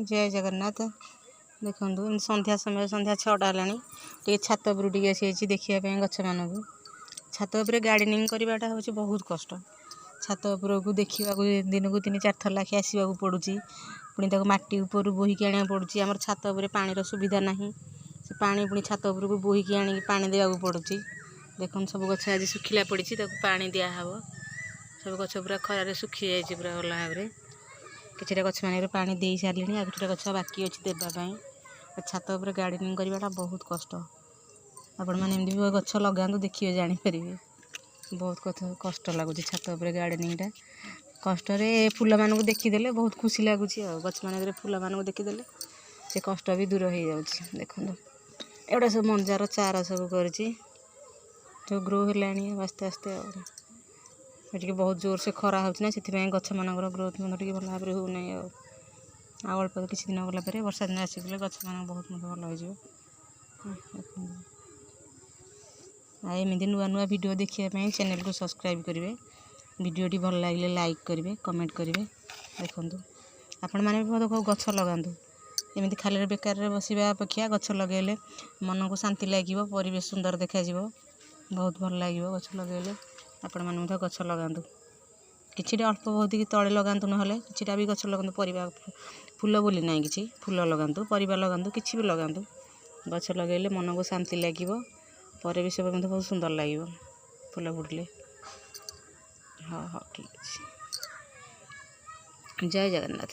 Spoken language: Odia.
ଜୟ ଜଗନ୍ନାଥ। ଦେଖନ୍ତୁ, ଏମିତି ସନ୍ଧ୍ୟା ସମୟ, ସନ୍ଧ୍ୟା 6ଟା ହେଲାଣି। ଟିକେ ଛାତ ଉପରୁ ଟିକେ ଆସିଯାଇଛି ଦେଖିବା ପାଇଁ ଗଛମାନଙ୍କୁ। ଛାତ ଉପରେ ଗାର୍ଡ଼େନିଂ କରିବାଟା ହେଉଛି ବହୁତ କଷ୍ଟ। ଛାତ ଉପରକୁ ଦେଖିବାକୁ ଦିନକୁ ତିନି ଚାରି ଥର ଲେଖେ ଆସିବାକୁ ପଡ଼ୁଛି। ପୁଣି ତାକୁ ମାଟି ଉପରୁ ବୋହିକି ଆଣିବାକୁ ପଡ଼ୁଛି। ଆମର ଛାତ ଉପରେ ପାଣିର ସୁବିଧା ନାହିଁ। ସେ ପାଣି ପୁଣି ଛାତ ଉପରକୁ ବୋହିକି ଆଣିକି ପାଣି ଦେବାକୁ ପଡ଼ୁଛି। ଦେଖନ୍ତୁ, ସବୁ ଗଛ ଆଜି ଶୁଖିଲା ପଡ଼ିଛି, ତାକୁ ପାଣି ଦିଆହେବ। ସବୁ ଗଛ ପୁରା ଖରାରେ ଶୁଖି ଯାଇଛି ପୁରା ଭଲ ଭାବରେ। କିଛିଟା ଗଛମାନଙ୍କରେ ପାଣି ଦେଇ ସାରିଲିଣି, ଆଉ କିଛିଟା ଗଛ ବାକି ଅଛି ଦେବା ପାଇଁ। ଛାତ ଉପରେ ଗାର୍ଡ଼େନିଂ କରିବାଟା ବହୁତ କଷ୍ଟ। ଆପଣମାନେ ଏମିତି ବି ଗଛ ଲଗାନ୍ତୁ, ଦେଖିବେ, ଜାଣିପାରିବେ। ବହୁତ କଥା କଷ୍ଟ ଲାଗୁଛି ଛାତ ଉପରେ ଗାର୍ଡ଼େନିଂଟା। କଷ୍ଟରେ ଫୁଲମାନଙ୍କୁ ଦେଖିଦେଲେ ବହୁତ ଖୁସି ଲାଗୁଛି। ଆଉ ଗଛମାନଙ୍କରେ ଫୁଲମାନଙ୍କୁ ଦେଖିଦେଲେ ସେ କଷ୍ଟ ବି ଦୂର ହେଇଯାଉଛି। ଦେଖନ୍ତୁ, ଏଗୁଡ଼ା ସବୁ ମଞ୍ଜାର ଚାରା ସବୁ କରିଛି, ସବୁ ଗ୍ରୋ ହେଲାଣି ଆସ୍ତେ ଆସ୍ତେ। ଆଉ ଟିକେ ବହୁତ ଜୋରସେ ଖରା ହେଉଛି ନା, ସେଥିପାଇଁ ଗଛମାନଙ୍କର ଗ୍ରୋଥ୍ ମଧ୍ୟ ଟିକେ ଭଲ ଭାବରେ ହେଉନାହିଁ। ଆଉ ଆଉ ଅଳ୍ପ କିଛି ଦିନ ଗଲା ପରେ, ବର୍ଷା ଦିନ ଆସିଗଲେ ଗଛମାନଙ୍କ ବହୁତ ମଧ୍ୟ ଭଲ ହେଇଯିବ। ଦେଖନ୍ତୁ, ଆଉ ଏମିତି ନୂଆ ନୂଆ ଭିଡ଼ିଓ ଦେଖିବା ପାଇଁ ଚ୍ୟାନେଲକୁ ସବସ୍କ୍ରାଇବ୍ କରିବେ। ଭିଡ଼ିଓଟି ଭଲ ଲାଗିଲେ ଲାଇକ୍ କରିବେ, କମେଣ୍ଟ କରିବେ। ଦେଖନ୍ତୁ, ଆପଣମାନେ ବି ବହୁତ ଗଛ ଲଗାନ୍ତୁ। ଏମିତି ଖାଲିରେ ବେକାରରେ ବସିବା ଅପେକ୍ଷା ଗଛ ଲଗାଇଲେ ମନକୁ ଶାନ୍ତି ଲାଗିବ, ପରିବେଶ ସୁନ୍ଦର ଦେଖାଯିବ, ବହୁତ ଭଲ ଲାଗିବ ଗଛ ଲଗାଇଲେ। ଆପଣମାନେ ମଧ୍ୟ ଗଛ ଲଗାନ୍ତୁ। କିଛିଟା ଅଳ୍ପ ବହୁତ କି ତଳେ ଲଗାନ୍ତୁ, ନହେଲେ କିଛିଟା ବି ଗଛ ଲଗାନ୍ତୁ। ପରିବା, ଫୁଲ ବୋଲି ନାହିଁ କିଛି, ଫୁଲ ଲଗାନ୍ତୁ, ପରିବା ଲଗାନ୍ତୁ, କିଛି ବି ଲଗାନ୍ତୁ। ଗଛ ଲଗାଇଲେ ମନକୁ ଶାନ୍ତି ଲାଗିବ, ପରିବେଶ ମଧ୍ୟ ବହୁତ ସୁନ୍ଦର ଲାଗିବ ଫୁଲ ଫୁଟିଲେ। ହଁ ହଁ ଠିକ୍ ଅଛି। ଜୟ ଜଗନ୍ନାଥ।